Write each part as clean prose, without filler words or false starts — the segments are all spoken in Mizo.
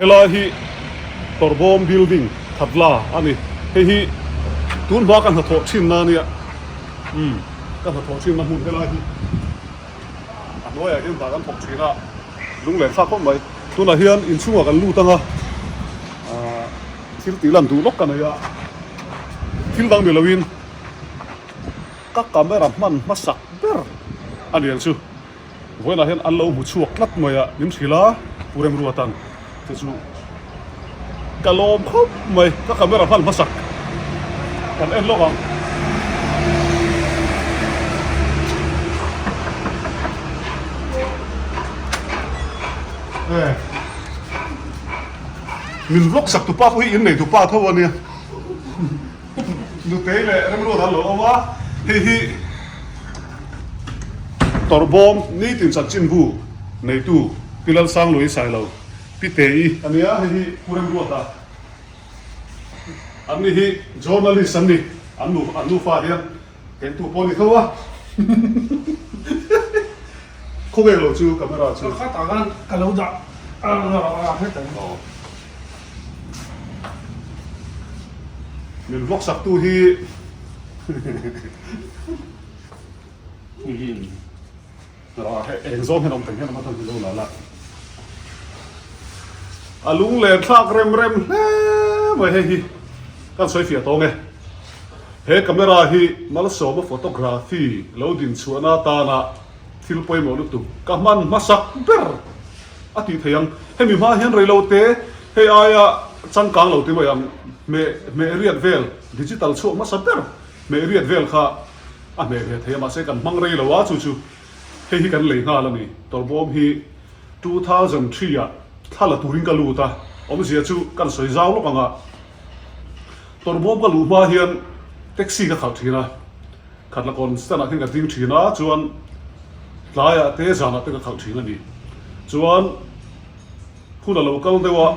Helai hi Tawrbawm building Khatla a ni. Hei hi tun hma ka hnathawh thinna a nia. Umm ka hnathawh thinna hmun helai hi a hnuaiah hian hna kan thawk thin a, lunglen thlak khawp mai. Tunah hian inchhungah kan lut ang a, ahh thil tih lan duh lawk ka nei a, thil dang ni loin ka camera hman hmasak ber a ni ang chu. Vawiinah hian an lo hmu chhuak tlat mai a, min hrilh a, Pu Remruatan te chu ka lawm khawp mai, ka camera hman hmasak kan en lawk ang. Min vlog sak tupa pawh hi innei tupa tho a nia, Nutei leh Remruata an lo awm a, hei hi. Tawrhbawm nitin chanchinbu neitu Pi Lalsangluai Sailo, Pi Tei a nia, hei hi Pu Remruata an ni hi journalist an ni, an nu an nufa hian kengtu pawh a ni tho a, khawvel lo chu camera chu. Ka khatah khan ka lo dah a a hret ang. Aw. Min vlog sak tu hi Eng zawng hian awm thei hian a hmatan hi lo la la. A lunglen thlak rem rem hle mai hei hi kan sawi fiah tawng e. He camera hi Malsawma photography lo din chhuahna atana thil pawimawh lutuk ka hman hmasak ber a tih thei ang. Hemi hma hian reilote hei aia changkang lo ti mai ang hmeh hmeh riat vel digital chhuak hmasa ber hmeh riat vel kha a hmeh ve thei a mahse kan hmang rei lo a chu chu hei hi kan lei nghal a ni Tawrbawm hi 2003 ah thla la turin ka lut a awmzia chu kan sawi zau lawk ang a Tawrbawm ka luh hma hian taxi ka khalh thin a khat la kawn stand ah khian ka ding thin a chuan tlaiah te zanah te ka khalh thin a ni chuan hun a lo kal deuh a.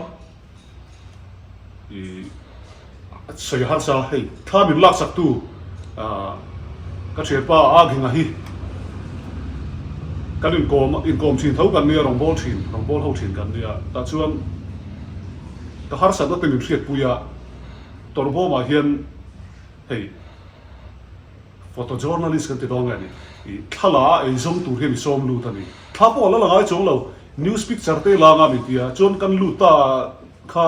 I sawi harsa hei thla min laksak tu ka thianpa Aghinga hi kan inkawm inkawm thin tho kan nia rawngbâwl thin rawngbâwl ho thin kan nia tah chuan ka harsatna te min hriatpui a Tawrhbawmah hian hei Photo journalist kan ti dawn nge ni? I thla la a eizawng tur hian i sawm lut a ni. Thla pawh a la la ngai chuang lo. News picture te la anga min ti a, chuan kan lut ta kha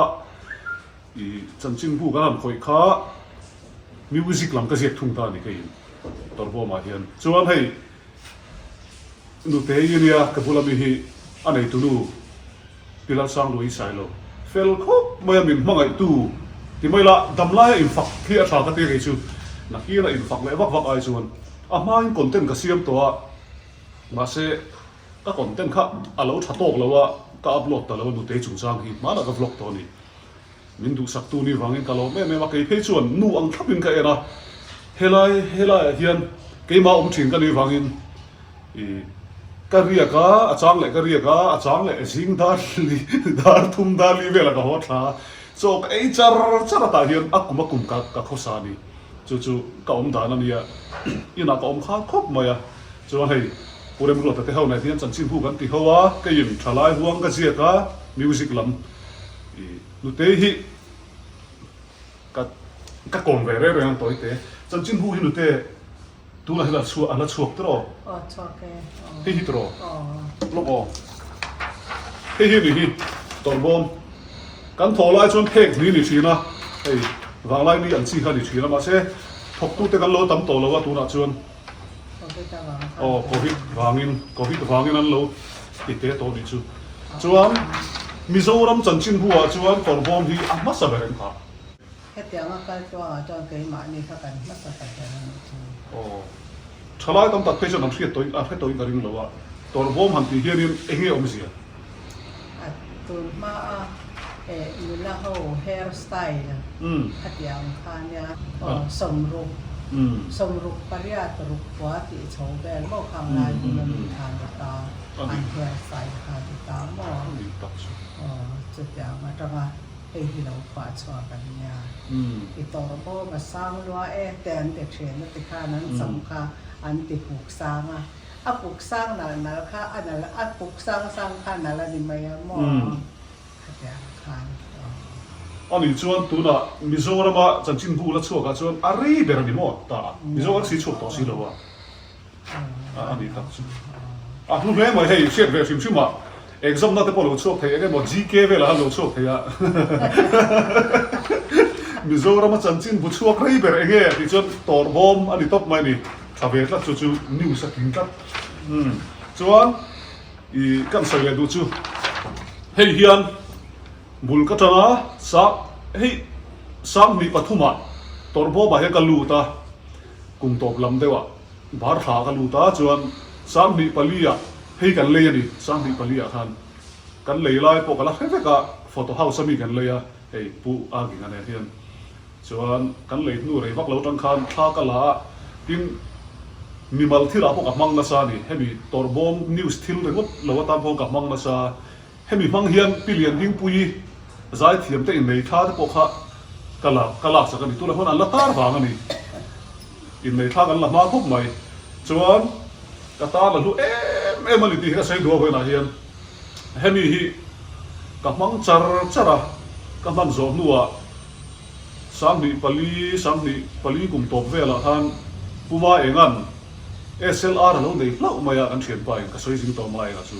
i chanchinbu kan han khawih kha music lam ka ziak thung ta a ni keiin Tawrhbawmah hian. Chuan hei Nutei i nia ka bula mi hi a neitunu. Pi Lalsangluai Sailo fel khawp mai a min hmangaihtu ti mai la damlaia infak hi a tha ka ti kei chu nakina infak leh vak vak ai chuan a hmain content ka siam tawh a mahse ka content kha a lo tha tawk lo a ka upload ta lo a nutei chungchang hi hmanah ka vlog tawh a ni. Min duhsaktu ni vangin ka lawm em em a, kei phei chuan nu ang thlapin ka en a, helai helaiah hian keimah awm thin ka nih vangin ih ka riak a, a chang leh ka riak a, a chang leh zing dar li dar thum dar li velah ka haw thla a, chaw ka ei char char a tah hian a kum a kum ka ka khawsa a ni, chu chu ka awm dan a nia, inah ka awm khar khawp mai a, chuan hei Pu Remruata te ho nen hian chanchin hu kan ti ho a, keiin thalai huang ka ziak a, music lam. I nutei hi ka ka kawm ve reng reng ang tawite. Chanchin hu hi nute tunah hian a chhuak a la chhuak tiraw? Aw chhuak e. Hei hi tiraw? Aw. Lawk aw. Hei hi ni hi tawrhbawm. Kan thawh lai chuan phek hni ni thin a, hei vanglai mi an chi kha ni thin a mahse thawktute kan lo tam tawh lo a tunah chuan. Covid avang khan. Aw Covid vangin Covid vangin an lo ti teh tawh nih chu. Chuan Mizoram chanchin buah chuan Tawrhbawm hi a hmasa ber em kha? Hetianga kal tluangah chuan keimahni kha kan hmasa ta ber a nih chu. Aw thalai tam tak phei chuan an hriat tawhin an hre tawhin ka ring lo a, Tawrhbawm han tih hianin eng nge awmzia? A tun hma a eh nula ho hair style khatiang kha nia aw sawmruk sawmruk pariat ruk kua tih chho vel maw khang lai hun a mi khan a ta an hair style kha ti ta maw aw chutiang atanga hei hi lo phuah chhuak an nia i tawrh bawm a sang lua e te an ti thin a tikhan an sam kha an ti puk sang a. A puk sang nal nal kha a nal a puk sang sang kha nal a ni mai a maw? Khatiang kha. Ani chuan tunah Mizorama chanchinbu la chhuakah chuan a rei ber a ni maw? Ta a, Mizo kan si chhuak tawh si lo a, a ni tak chu. A hlu hle mai hei, hriat ve hrim hrim ah exam na te pawh lo chhuak thei eng emaw GK velah khan lo chhuak thei a. Mizorama chanchinbu chhuak rei ber eng nge tih chuan tawrhbawm a ni tawp mai a ni. Tha ve tlat chu chu news a tling tlat. Umm chuan i kan sawi leh duh chu hei hian bul ka tang a sa hei 2003 ah tawrhbawm ah hian ka lut a kum tawp lam deuh ah bar thla ka lut a chuan 24 ah hei kan lei a ni 24 ah khan kan lei lai pawh ka la hre vek a photo house ami kan lei a hei pu Aginga nen hian. Chuan kan lei hnu rei vak lo tang khan thla ka la a, tin mimal thilah pawh ka hmang nasa a ni. Hemi tawrhbawm news thil ringawt lo atan pawh ka hmang nasa. Hemi hmang hian Pi Liandingpuii zaithiam te innei thla te pawh kha ka la ka lak chak a ni. Tunah khuan an la tar vang a ni. Innei thla kan la hma khawp mai. Chuan ka tan a hlu em em a ni tih hi ka sawi duh a vawiinah hian. Hemi hi ka hmang char char a, ka hman zawh hnuah 24, 24 kum tawp velah khan Puma Engan SLR a lo nei hlauh mai a, kan thianpa in ka sawi zing tawh mai a chu.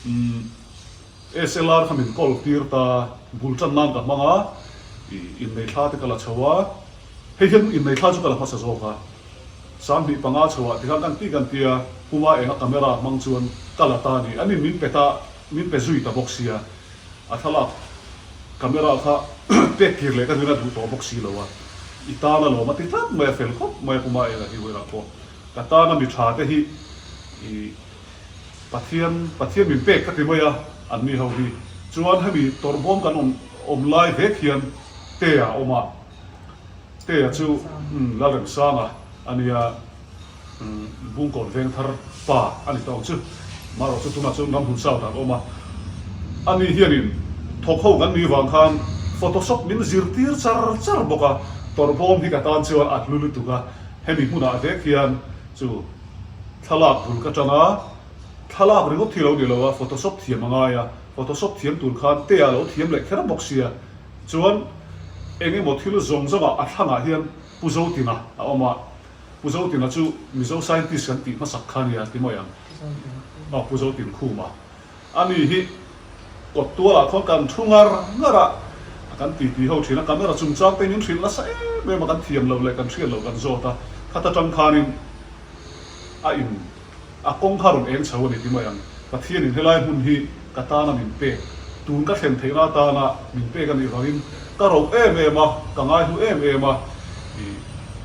Umm SLR kha min call tir ta, bul tan nan ka hmang a, ih innei thla te ka la chho a, hei hian innei thla chu ka la hmasa zawk a. 25 chhoah tikhan kan ti kan tia, Puma Enga camera hmang chuan ka la ta a ni, anin min pe ta, min pe zui ta bawk sia. A thlalak camera kha pek kir leh ka rin a duh tawh bawk si lo a, i tan a lawm a ti tlat mai a, fel khawp mai a Puma Enga hi vawilah pawh ka tana mi tha te hi i Pathian Pathian min pek ka ti mai a an ni ho hi chuan hemi tawrhbawm kan awm awm lai vek hian Tea a awm a, Tea chu Lalremsanga a nia. Bungkawn veng thar pa a ni tawh ang chu. Marawh chu tunah chuan Ramhmun South ah an awm a. Ani hianin thawk ho kan nih vang khan Photoshop min zirtir char char bawk a, tawrhbawm hi ka tan chuan a hlu lutuk a. Hemi hmunah vek hian chu thlalak bul ka tang a, thlalak ringawt hi lo ni lo a, Photoshop thiam a ngai a, Photoshop thiam tur khan te a lo thiam leh kher bawk sia. Chuan eng emaw thil zawng zawngah a thlangah hian Pu Zotina a awm a. Pu Zotina chu Mizo scientist kan tih hmasak kha nia ti mai ang. Aw Pu Zotin Khuma. Ani hi kawt tualah khawn kan thu ngar ngar a, kan ti ti ho thin a, camera chungchang te min hrilh nasa em em a, kan thiam loh leh kan hriat loh kan zawt a, khata tang khanin a in A kawng kha rawn eng chho a ni ti mai ang. Pathianin helai hmun hi ka tana min pek, tun ka thlen theihna atana min pek a nih vangin ka roh em em a, ka ngaihlu em em a. Ih,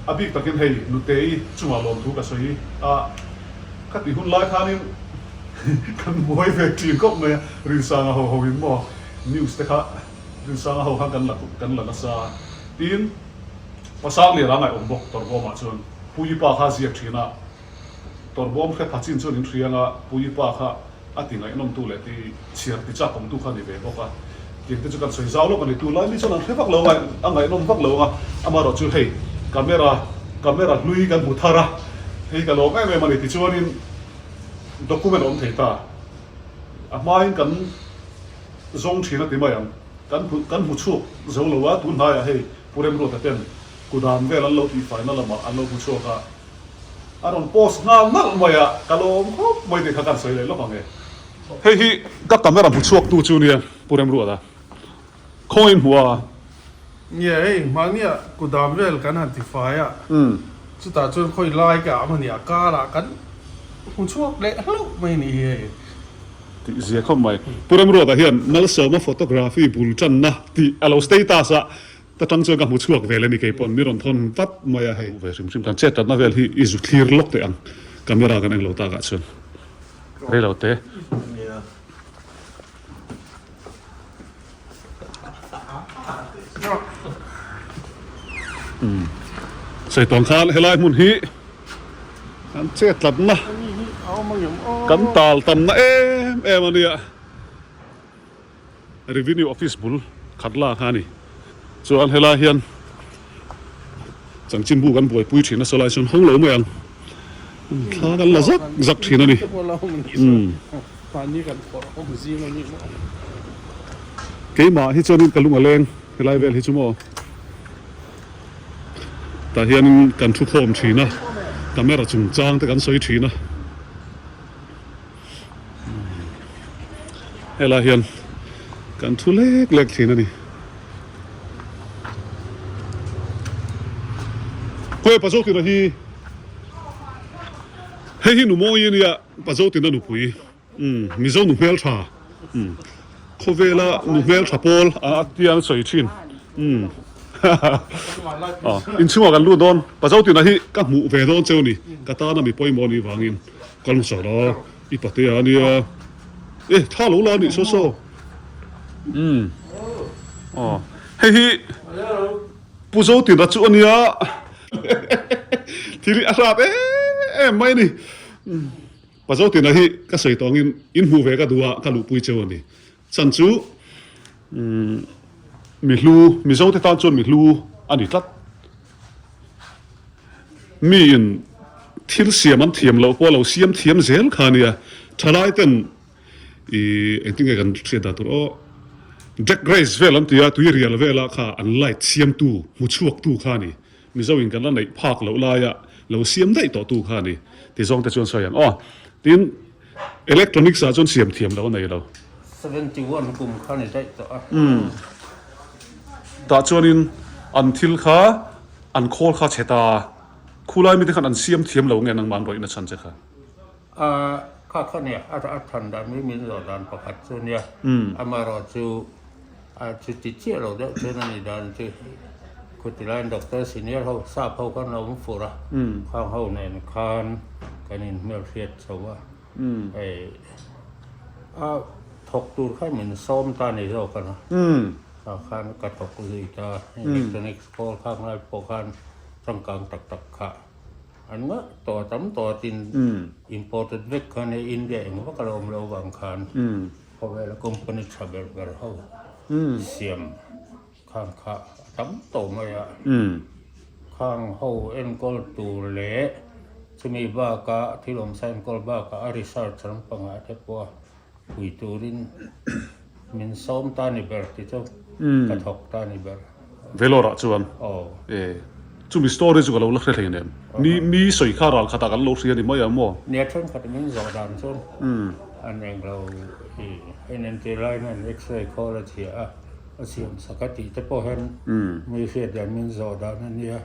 a bik takin hei Nutei chungah lawmthu ka sawi a, ka tih hun lai khanin kan buai ve thin khawp mai a, Rinsanga ho ho in maw news te kha Rinsanga ho khan kan la kan la nasa a. Tin, Pasang Lian a ngaihawm bawk Tawrhbawmah chuan Puipa kha a ziak thin a. Tawrhbawm hre pha chin chuan in hria anga Puipa kha a ti ngaihnawmtu leh ti chhiar ti chak awmtu kha a ni ve bawk a. Tiang te chu kan sawi zau lawk a ni. Tunlai mi chuan an hre vak lo a, a ngaihnawm vak lo anga amaherawh chu hei camera camera hlui kan hmu thar a, hei ka lawm em em a ni. Tichuanin document a awm thei ta. A hmain kan zawng thin a ti mai ang. Kan hmu kan hmu chhuak zo lo a, tun hnaiah hei Pu Remruata ten kudan vel an lo tihfaina lamah an lo hmu chhuak a. A rawn post nghal nalh mai a, ka lawm khawp mai tih kha kan sawi leh lawk ang e. Hei hi ka camera hmu chhuak tu chu nia Pu Remruata khawngaih hmu a. Nge hei hmahnia kudam vel kan han ti fai a, chutah chuan khawi lai ka ah hmani a karah kan hmu chhuak leh hlauh mai ni hi hei. Tih zia khawp mai. Pu Remruata hian Malsawma photography bul tanna tih a lo status a, Ta tang chuan ka hmu chhuak vel a ni kei pawn mi rawn thawn vat mai a hei. Ve hrim hrim kan chet tatna vel hi i zu thlir lawk teh ang camera kan englo tak ah chuan rei lo te. Umm sawi tawng khan helai hmun hi kan chet tlatna kan tal tamna em em a nia. Revenue Office bul khat la kha a ni. Chuan helai hian chanchinbu kan buaipui thin a, sawlai chuan hawng lo mai ang. Thla kan la zak zak thin a ni. Umm. Keimah hi chuanin ka lung a leng. Helai vel hi chu maw tah hianin kan thu khawm thin a, camera chungchang te kan sawi thin a. Helai hian kan thu lek lek thin a ni. Khawi Pazotina hi hei hi nu mawi a nia Pazotina nupui. Umm Mizo nu hmeltha umm khawvela nu hmeltha pawl a tia an sawi thin umm aw inchhungah kan lut dawn Pazo tina hi ka hmuh ve dawn cheu ni ka tana mi pawimawh anih vangin ka lu sawi la i patea ania e thla lo la anih saw saw umm aw hei hi Pu Zotina chu ania thil hi a hrat em em mai a ni. Pazotina hi ka sawi tawh angin in hmuh ve ka duh a, ka luhpui cheu a ni. Chan chu mi hlu, Mizote tan chuan mi hlu a ni tlat. Miin thil siam an thiam loh pawh a lo siam thiam zel kha a nia. Thalai ten ih engtin nge kan hriat dan tur aw, Drag race vel an ti a, tui rial vela kha an light siamtu, hmuchhuaktu kha a ni. Mizo in kan la neih phak loh laia lo siam daih tawh tu kha a ni ti zawng te chuan sawi ang aw. Tin, electronics ah chuan siam thiam loh a nei lo. 71 kum kha ni daih tawh a. Umm. Tah chuanin an thil kha an khawl kha chhe ta a, khulai mite khan an siam thiam lo nge nangmah an rawihna chhan che kha? A, kha kha nia, a than dan hi min zawh dan pakhat chu nia. Amaherawh chu A chuti chiah lo deuh chuan a ni dan chu khuti laiin doctor senior ho sap ho khan lo awm fur a, khang ho nen khan kan inhmelhriat chho a, hei a thawk tur khan min sawm ta ni zawk a na, tah khan ka thawk zui ta, electronics khawl khang lai pawh khan changkang tak tak kha an ngah tawh a tam tawh a tin imported vek khan hei India eng vak a lo awm lo vang khan. Khawvela company tha ber ber ho siam khang kha a tam tawh mai a, khang ho enkawl tur leh chumi baka thil awmsa enkawl baka a research lampangah te pawh a pui turin min sawm ta ni ber ti chu ka thawk ta ni ber. Vellore ah chuan Aw. E chumi story chu ka lo la hre hlei nem. Mi mi sawi kha ral khatah kan lo hria ni mai ang maw? Nia thenkhat min zawh dan chuan an eng lo i enentir laiin an x-ray khawl a chhia a, a siam sak a tih te pawh hian mi hriat dan min zawh dan a nia.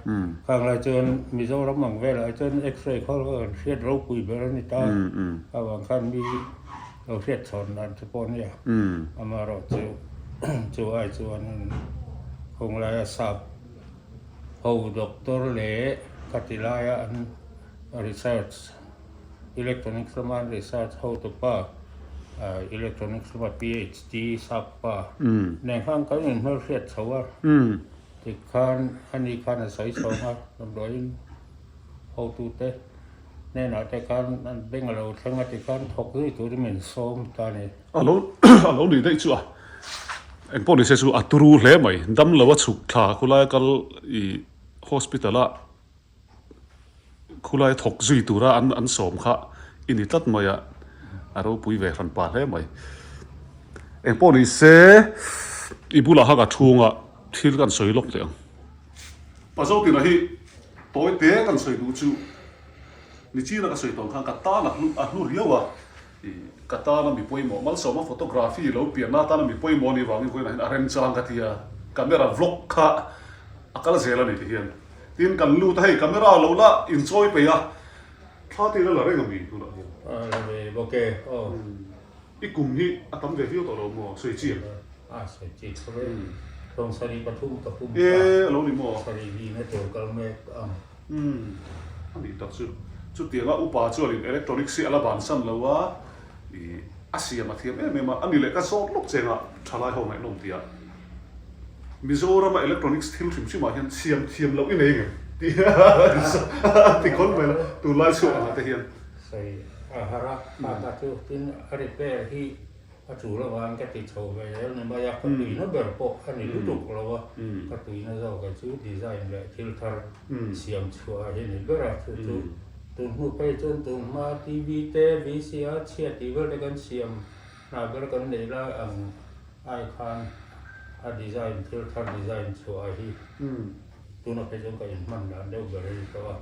Khang lai chuan Mizoram ang velah chuan x-ray khawl kha kan hriat ropui ber a ni ta. Avang khan mi lo hriat chhawn dan te pawh a nia. Amaherawhchu chu ai chuan khawnglaia sap ho doctor leh khati laia an research electronics lama an research hotupa electronics lama PhD sap pa nen khan kan inhmelhriat chho a tikhan ani khan a sawi chho ang a damdawiin hotute hnenah te khan an beng a lo thleng a tikhan thawk zui turin min sawm ta a ni. A lo a lo nih daih chu a engpawh ni se chu a turu hle mai damlo a chhuk thla khulai a kal ih hospital a khulai thawk zui tura an an sawm kha i ni tlat mai a a ropui ve hran pa hle mai engpawh ni se i bulah kha ka chhunga thil kan sawi lawk teh ang. Pazotina hi tawi te kan sawi duh chu nichina ka sawi tawng khan ka tan a hlu a hlu riau a. Ka tana mi pawimawh Malsawma photography lo pianna atana mi pawimawh anih vangin vawiinah hian a remchang ka ti a, camera vlog kha a kal zel a ni ti hian. Tin kan lut a hei camera lo la inchawi peih a, thla te ila la reng a mi tunah hian. A la ve bawk e aw. I kum hi a tam ve viau tawh lo maw sawi chi ang? A sawi chi tho e. 73 ka pum kha. E a lo ni maw? Sarih lina tur kal mek ang. Umm, a nih tak chu. Chutianga upa chuanin electronics hi a la bansan lo a, ih a siam a thiam em em a, a ni leh ka zawt lawk cheng a, thalai ho ngaihnawm tih a. Mizorama electronics thil hrim hrim ah hian siam thiam loh i nei ngem tih a ti khawn mai la, tunlai chhuak ang ah te hian. Sawi a har a, kha kha chu tin a repair hi A tul avang ka ti chho ve zel ni mai a, ka tuina ber pawh a ni lutuk lo a, ka tuina zawkah chu design leh thil thar siam chhuah hi a ni ber a, chu chu tun hnu phei chuan tun hma TV te VCR chhia tih vel te kan siam hna ber kan neih lai ang ai khan. A design thil thar design chhuah hi tuna phei chuan ka inhman dan deuh ber a ni tawh a,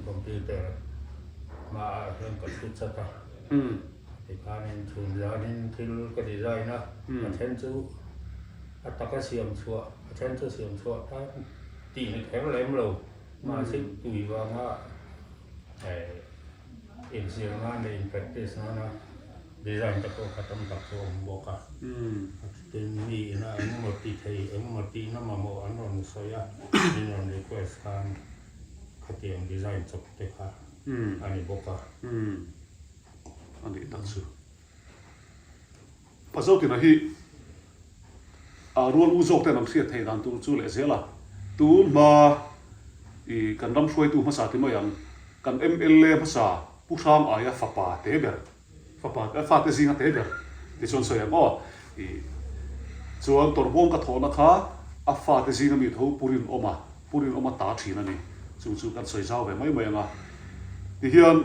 computer hmaah hian ka thu chat a, tikhanin chhun zanin thil ka design a, a then chu a taka siam chhuah a then chu siam chhuah tan tih ni kher lem lo mahse tui vanga inzir nan leh in practice nana design te pawh kha tam tak chu a awm bawk a. Tin, mi ina eng emaw ti thei, eng emaw tihna mamawh an rawn sawi a, min rawn request khan khatiang design chawp te kha a ni bawk a. A nih tak chu. Pazotina hi a rual u zawk ten an hriat theih dan tur chu leh zel a, tun hma i kan ram hruaitu hmasa ti mai ang, kan mla hmasa Pu Hrang aia fapa te ber, fapa fate zinga te ber ti chuan sawi ang aw, i chuan tawrhbawm ka thawhna kha a fate zinga mi tho Pu Rinawma, Pu Rinawma ta thin a ni, chu chu kan sawi zau ve mai mai ang a, tihian.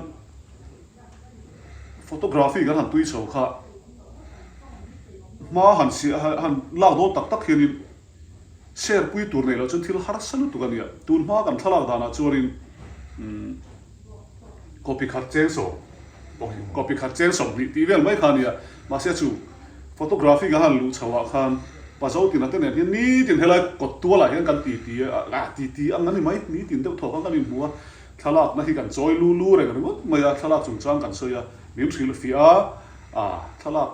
Photography kan han tui chho kha hma han siah han lak dawn tak tak hianin share pui tur neih loh chuan thil harsa lutuk a nia. Tun hma kan thlalak danah chuanin umm copy khat cheng sawm copy khat cheng 20 tih vel mai kha a nia. Mahse chu photography kan han luh chho ah khan Pazotina te nen hian nitin helai kawt tualah hian kan titi a titi ang a ni mai nitin deuh thaw khan kan inhmu a. Thlalakna hi kan chawi lu lu reng ringawt mai a, thlalak chungchang kan sawi a, min hrilh fiah a, ah thlalak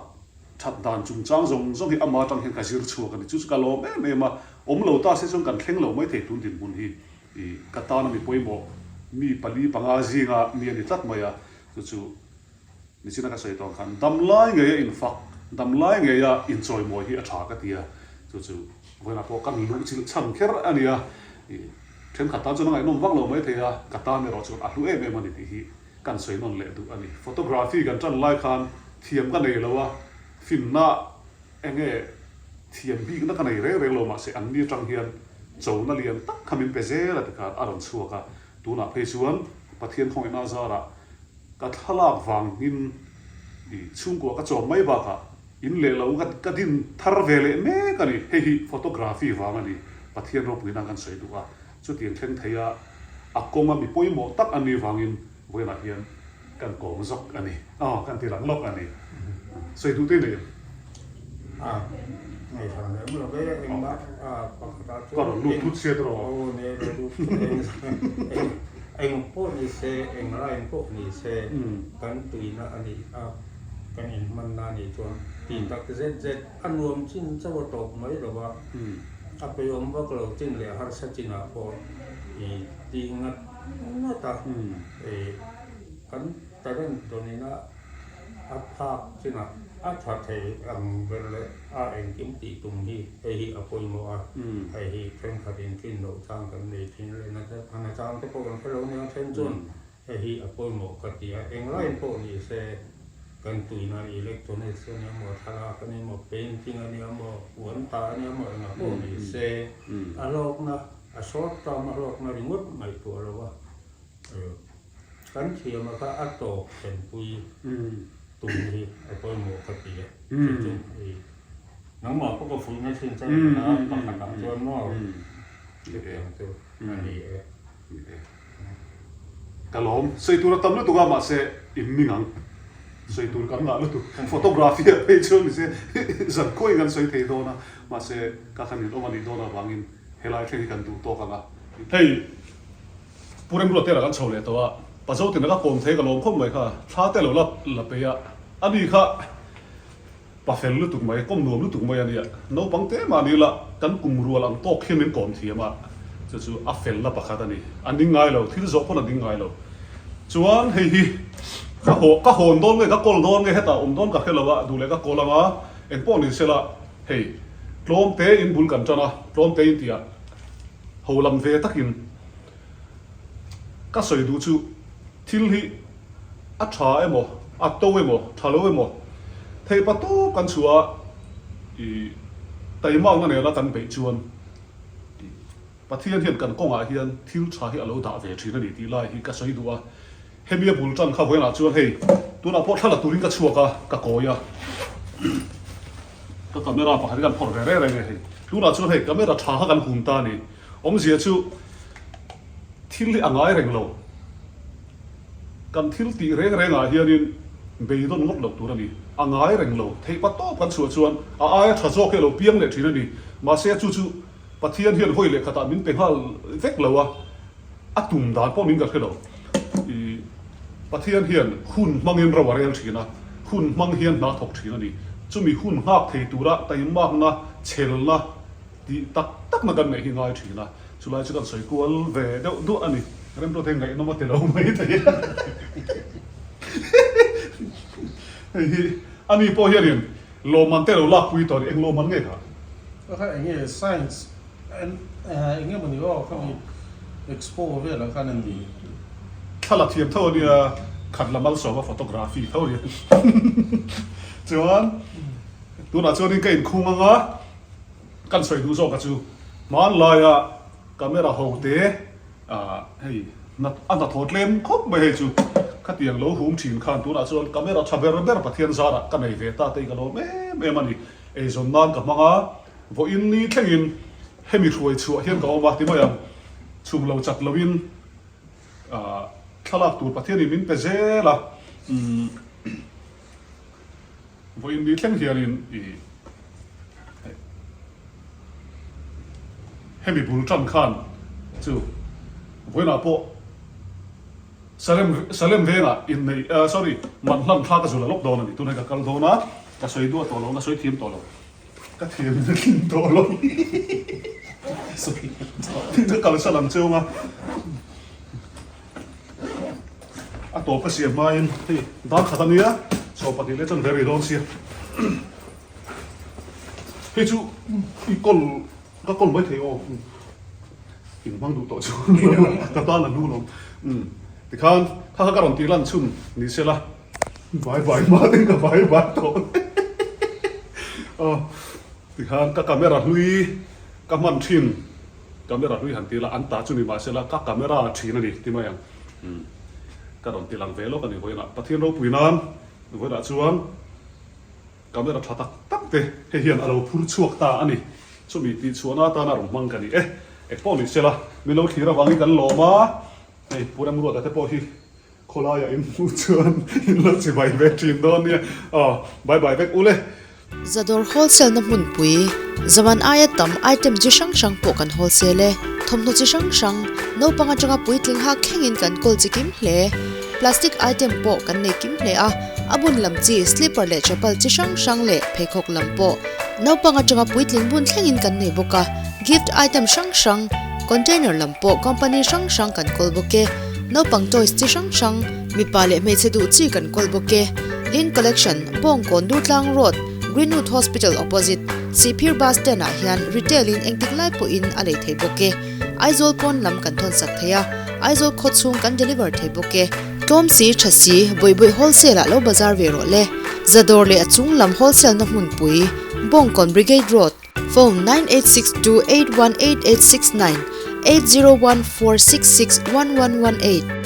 that dan chungchang zawng zawng hi ama atang hian ka zir chhuak a ni. Chu chu ka lawm em em a, awm lo ta se chuan kan thleng lo mai thei tun dinhmun hi ih ka tana mi pawimawh mi pali panga zinga mi a ni tlat mai a, chu chu Nichina ka sawi tawh ang khan damlai ngeia infak, damlai ngeia inchawimawi hi a tha ka ti a, chu chu vawiinah pawh kan luh chilh chhan kher a ni a, ih thenkhat tan chuan a ngaihnawm vak lo mai thei a, ka tan erawh chuan a hlu em em a ni tih hi kan sawi nawn leh duh a ni. Photography kan tan lai khan thiam ka nei lo a, finna eng nge thiam bikna ka nei reng reng lo mahse anni atang hian chona lian tak kha min pe zel a ti khan a rawn chhuak a, tunah phei chuan Pathian khawngaihna azarah Ka thlalak vangin i chhungkua ka chawm mai bakah in leh lo ka ka din thar ve leh mek a ni. Hei hi photography vang a ni. Pathian ropuina kan sawi duh a, chutiang thleng thei a a kawnga mi pawimawh tak a nih vangin vawiinah hian kan kawm zawk a ni. Aw kan ti lang lawk a ni. Sawi duh te nei em? A ngaihsan lem lo ve engmah a pakhatah chuan Ka rawn lut thut sia tawh. Aw ne rawn lut thut eng eng pawh ni se eng line pawh ni se kan tuina a nih a kan inhmanna a nih chuan tih tak zet zet a nuam chin chauh a tawp mai lo va a peihawm vak lo chin leh harsa chinah pawh i tih ngat ngat a kan talent dawnina A phak chinah a tha thei ang ber leh a engkim tih tum hi hei hi a pawimawh a, hei hi thenkhat in tlin loh chang kan nei thin leh a na chang te pawh kan hre lo nia then chuan hei hi a pawimawh ka ti a, englai pawh ni se kan tuina electronics a nia maw, thlalak a nia maw, painting a nia maw, puan tah a nia maw engah pawh ni se a hlawkna a short term a hlawkna ringawt ngaihtuah lo a. Kan thiam a kha a tawp thlenpui tum hi a pawimawh ka ti a, chu chu i nangmah pawh ka fuihna thin che ni a, pakhatah chuan maw chutiang chu a ni e. Ka lawm, sawi tur a tam lutuk a mahse in ning ang, sawi tur kan ngah lutuk, photography ah phei chuan nise zan khawiin kan sawi thei dawn a, mahse ka khan in awm a nih dawn avangin helai thleng hi kan duh tawk ang a. Hei. Pu Remruat te lah kan chho leh tawh a, Pazo tina ka kawm thei ka lawm khawp mai kha, thla te lo la la peih a, a ni kha pa fel lutuk mai, kawm nuam lutuk mai a nia, naupang te mah ni la kan kum rual ang tawk hian min kawm thiam a, chu chu a felna pakhat a ni, a ning ngai lo, thil zawh pawn a ning ngai lo. Chuan hei hi ka haw ka hawn dawn nge ka kawl dawn nge hetah awm dawn ka hre lo a, duh leh ka kawl ang a, engpawh ni sela hei tlawm te in bul kan tan a, tlawm te in tih ah ho lam ve takin Ka sawi duh chu thil hi a tha emaw, a to emaw, tha lo emaw theih pa tawp kan chhuah a, ih taimakna nena kan beih chuan ih Pathian hian kan kawngah hian thil tha hi a lo dah ve thin a ni tih lai hi ka sawi duh a. Hemi a bul tan kha vawiinah chuan hei tunah pawh thla la turin ka chhuak a, ka kawi a, ka camera pakhat hi kan phawrh ve reng reng e hei. Tunah chuan hei camera tha kha kan hum ta a ni. Awmzia chu thil hi a ngai reng lo. Kan thil tih reng rengah hianin beidawn ngawt loh tur a ni. A ngai reng lo. Theih pa tawp kan chhuah chuan a aia tha zawk hi a lo piang leh thin a ni. Mahse chu chu Pathian hian hawi leh khatah min pe nghal vek lo a, a tum dan pawh min ka hre lo. I Pathian hian hun hmangin ro a rel thin a, hun hmang hian hna thawk thin a ni. Chumi hun nghak thei tura taimakna, chhelna tih tak takna kan neih hi ngai thin a, chulai chu kan sawi kual ve deuh duah a ni. Remruat hi ngaihnawm a ti lo mai thei a. Hei hi ani pawh hianin Lawmman te lo lakpui tawh a ni, eng lawmman nge kha? Ka kha eng nge science eng nge mawni aw khami expo velah khan an ni. Thla la thiam tho a nia, khat la malsawma photography tho a nia. Chuan tunah chuanin ka inkhung anga kan sawi duh zawk a chu hmanlaia camera ho te Ah hei a hnathawh tlem khawp mai hei chu khatiang lo hum thin khan tunah chuan camera tha ber ber Pathian zarah ka nei ve ta te hi ka lawm em em a ni. Eizawn nan ka hmang a, vawiin ni thlengin hemi hruai chhuah hian ka awm a ti mai ang, chhum lo chat loin ah thlalak tur Pathianin min pe zel a, umm. Vawiin ni thleng hianin i hemi bul tan khan chu vawiinah pawh Salem Salem vengah inneih sorry man hlan thla ka zul a lawk dawn a ni. Tunah ka kal dawn a, ka sawi duah tawh lo, ka sawi thiam tawh lo, ka thiam in a tling tawh lo. Ka kalsan ang cheu ang a. A tawp a siam hmain hei dar khat a nia, chaw pahnih leh chuan very dawn sia. Hei chu i kawl ka kawl mai thei aw in hmang duh tawh chu ka tan a hnu lo. Tikhan kha kha ka rawn tih lan chhun ni se la vai vai hma ten ka vai vai tawh aw tikhan ka camera hlui ka hman thin. Camera hlui han ti la, an ta chu ni mahsela ka camera thin a ni ti mai ang. Umm ka rawn ti lang ve lawk a ni vawiinah. Pathian ropui nan vawiinah chuan camera tha tak tak te hei hian a lo phur chhuak ta a ni. Chumi tih chhuahna atana rawn hmang ka ni e. Engpawh ni sela min lo thlir avangin kan lawm a, hei Pu Remruata te pawh hi Khawlaiah in hmuh chuan in lo chibai ve thin dawn nia. Aw, bye bye vek ule. Zadawr wholesale na hmunpui, zaman aia tam item chi hrang hrang pawh kan wholesale e. Thawmhnaw chi hrang hrang, naupang atanga puitling hak thlengin kan kawl chi kim hle. Plastic item pawh kan nei kim hle a, a bun lam chi slipper leh chapal chi hrang hrang leh pheikhawk lam pawh naupang atanga puitling bun thlengin kan nei bawk a. Gift item hrang hrang, container lam pawh company hrang hrang kan kawl bawk e. Naupang toys chi hrang hrang, mipa leh hmeichhe duh chi kan kawl bawk e. Lin Collection, Bawngkawn Durtlang Road, Greenwood Hospital opposite, Sihphir Bus Stand ah hian retail in engtik lai pawhin a lei thei bawk e. Aizawl pawn lam kan thawn sak thei a, Aizawl khaw chhung kan deliver thei bawk e. Tlawm si, tha si, Bawihbawih wholesale ah lo bazar ve rawh le. Zadawr leh a chung lam wholesale na hmunpui, Bawngkawn Brigade Road, Phone, 9862818869, 8014661118.